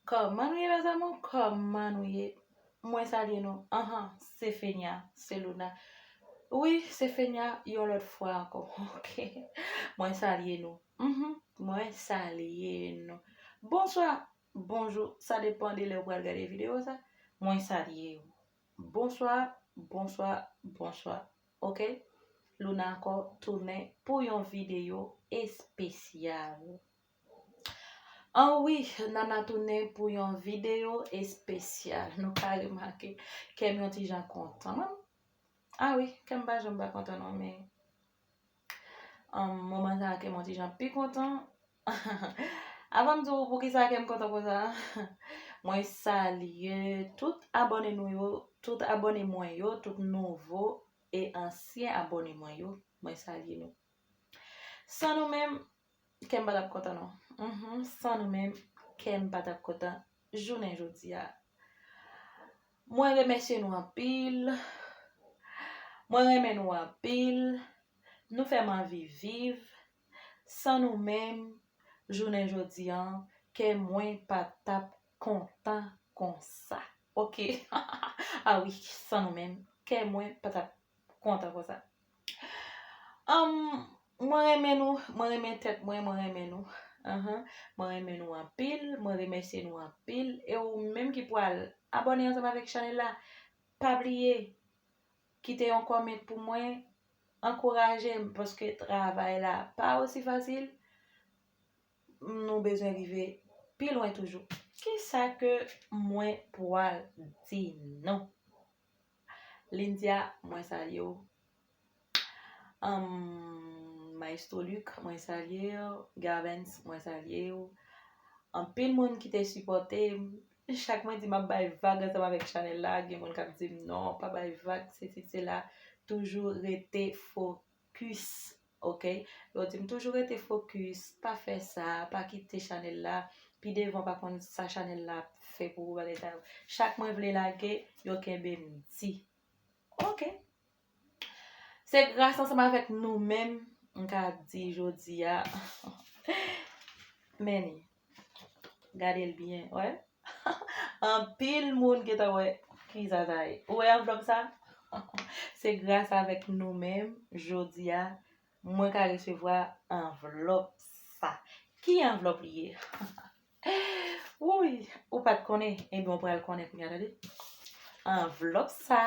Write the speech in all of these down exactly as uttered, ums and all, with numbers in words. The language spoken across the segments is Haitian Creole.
Kòman nou ye, mezanmi? Kòman nou ye? Mwen salye nou. Anhan, se Fenya, se Luna. Wi, se Fenya, yon lòt fwa ankò. Ok. Mwen salye nou. Mhm, mwen salye nou. Bonswa, bonjou, sa depann de lè w pral gade videyo sa. Mwen salye w. Bonswa, bonswa, bonswa. Ok? Luna ankò tounen pou yon videyo espesyal. An wi, Nana tounen pou yon videyo espesyal. Nou ka remake kè m yon ti jan kontan. Mwen, a wi, kè m pa janm pa kontan non, men, um, moman sa a kè m yon ti jan pi kontan. Avan m di w poukisa kè m kontan konsa, mwen salye tout abòne nou yo, tout abòne mwen yo, tout nouvo e ansyen abòne mwen yo, mwen salye nou. San nou menm, kè m pa t ap kontan non. Mhm, san nou menm, kè m pa t ap kontan jounen jodi a. Mwen remèsye nou anpil. Mwen renmen nou anpil. Nou fè m anvi viv. San nou menm, jounen jodi a, kè mwen pa t ap kontan konsa. Ok. A wi, san nou menm, kè mwen pa t ap kontan konsa. Anm, mwen renmen nou, mwen renmen tèt mwen, mwen renmen nou. Anhan, mwen renmen nou anpil, mwen remèsye nou anpil. E ou menm ki pral abòne ansanm avèk chanèl la, pa bliye kite yon kòmant pou mwen, ankouraje m, paske travay la pa osi fasil. Nou bezwen rive pi lwen toujou. Kisa ke mwen pral di nou? Lindia, mwen salye w. Anm, Maestro Luc, mwen salye w. Gavens, mwen salye w. Anpil moun ki te sipòte m. Chak mwen di m ap bay vag ansanm avèk chanèl la, gen moun k ap di m, "Non, pa bay vag, sesi, sela." Toujou rete fokis, ok? Yo di m toujou rete fokis, pa fè sa, pa kite chanèl la. Pi devan, pa konn sa chanèl la ap fè pou ou, bagay sa yo. Chak mwen vle lage, yo kenbe m di. Ok. Se gras ansanm avèk nou menm, m ka di jodi a. Men ni. Gade l byen, wè. Anpil moun gentan wè ki sa sa ye. Ou wè anvlòp sa? Se gras avèk nou menm, jodi a, mwen ka resevwa anvlòp sa. Ki anvlòp li ye? Wouy, ou pa t konnen? Ebyen, ou pral konnen kounye a, tande. Anvlòp sa,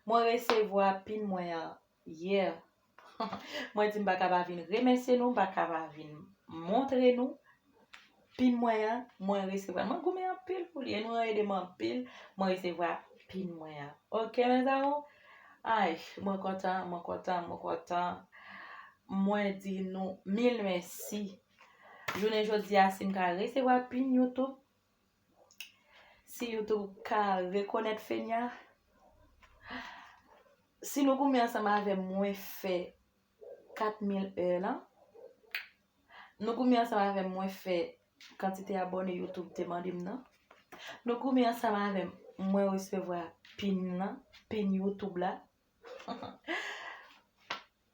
mwen resevwa pin mwen an yè. Mwen di m pa ka pa vin remèsye nou, m pa ka pa vin montre nou pin mwen an, mwen resevwa. Mwen goumen anpil pou li, e nou ede m anpil, mwen resevwa pin mwen an. Ok, mes amours? Ay, mwen kontan, mwen kontan, mwen kontan. Mwen di nou mil mèsi. Jounen jodi a, si m ka resevwa pin YouTube, si YouTube ka rekonèt Fenya, si nou goumen ansanm avè m, mwen fè kat mil è lan, nou goumen ansanm avè m, mwen fè kantite abòne YouTube te mande m nan. Nou goumen ansanm avè m, mwen resevwa pin nan, pin YouTube la.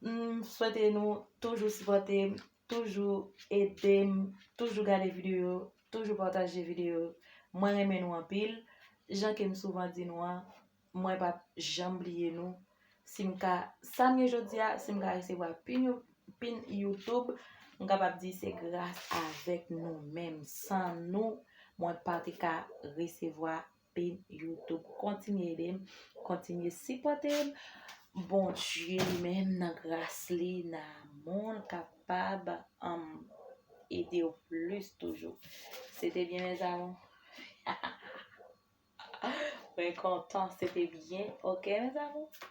M swete nou toujou sipòte m, toujou ede m, toujou gade videyo, toujou pataje videyo. Mwen renmen nou anpil. Jan ke m souvan di nou an, mwen p ap janm bliye nou. Si m ka, sa m ye jodi a, si m ka resevwa pin, pin YouTube, m kapab di se gras avèk nou menm. San nou, mwen pa te ka resevwa pin YouTube. Kontinye ede m, kontinye sipòte m. Bondye li menm nan gras li, nan amou l kapab, um, ede w plis toujou. Se te byen, mes amours. Mwen kontan, se te byen. Ok, mes amours?